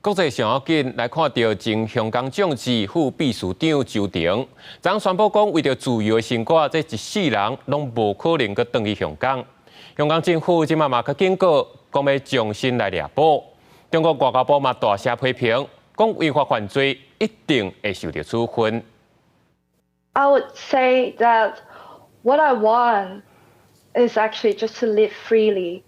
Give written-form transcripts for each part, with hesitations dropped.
國際上要緊來看著前香港眾志副秘書長周庭，昨昏宣布講，為著自由的生活，這一世人攏無可能閣轉去香港。香港政府這馬嘛閣警告，講欲重新來抓捕。中國外交部嘛大聲批評，講違法犯罪一定會受著處分。 I would say that what I want is actually just to live freely.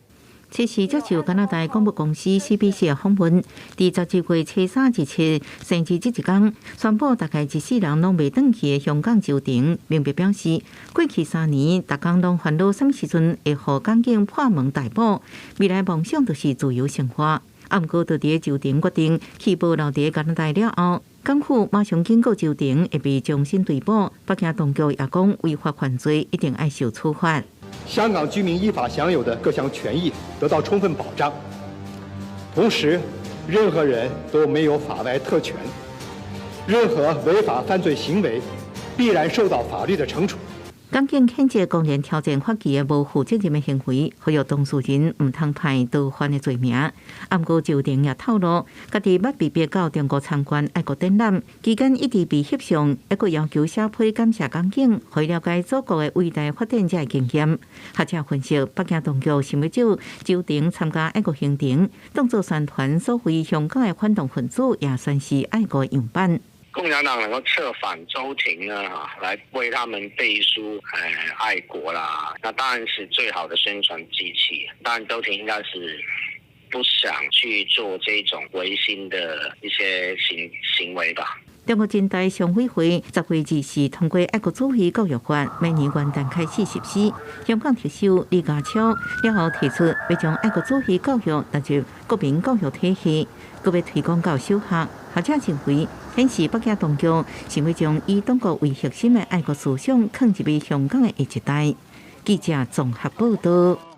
這是接受加拿大廣播公司 CBC 的訪問，佇12月初三日七生日這一工，宣布大概一世人攏袂轉去的香港周庭，明白表示，過去3年，逐工攏煩惱啥物時陣會予港警破門逮捕，未來夢想就是自由生活。啊，毋過，佇佇周庭決定棄保留佇加拿大了後，港府馬上警告周庭會被重新追捕。北京當局也講，違法犯罪一定愛受處罰。香港居民依法享有的各項權益得到充分保障，同時，任何人都沒有法外特權，任何違法犯罪行為必然受到法律的懲處。港警譴責公然挑戰法紀的無負責任的行為，呼籲當事人毋通派盜犯的罪名。啊，毋過周庭也透露，家己捌被逼到中國參觀愛國展覽，期間一直被翕相，猶閣要求寫批感謝港警，予伊了解祖國的偉大發展這个經驗。學者分析，北京當局想欲藉周庭參加愛國行程，當作宣傳所謂香港的反動分子，也算是愛國樣板。共產黨能夠策反周庭呢，哈，來為他們背書，愛國啦，那當然是最好的宣傳機器。當然，周庭應該是不想去做這種違心的一些行為吧。中國人大常委會10月24通過《愛國主義教育法》，明年元旦開始實施。香港特首李家超了後提出，欲將愛國主義教育納入國民教育體系，閣欲推廣到小學。學者認為，顯示北京當局想欲將以黨國為核心的愛國思想囥入去香港的下一代。記者綜合報導。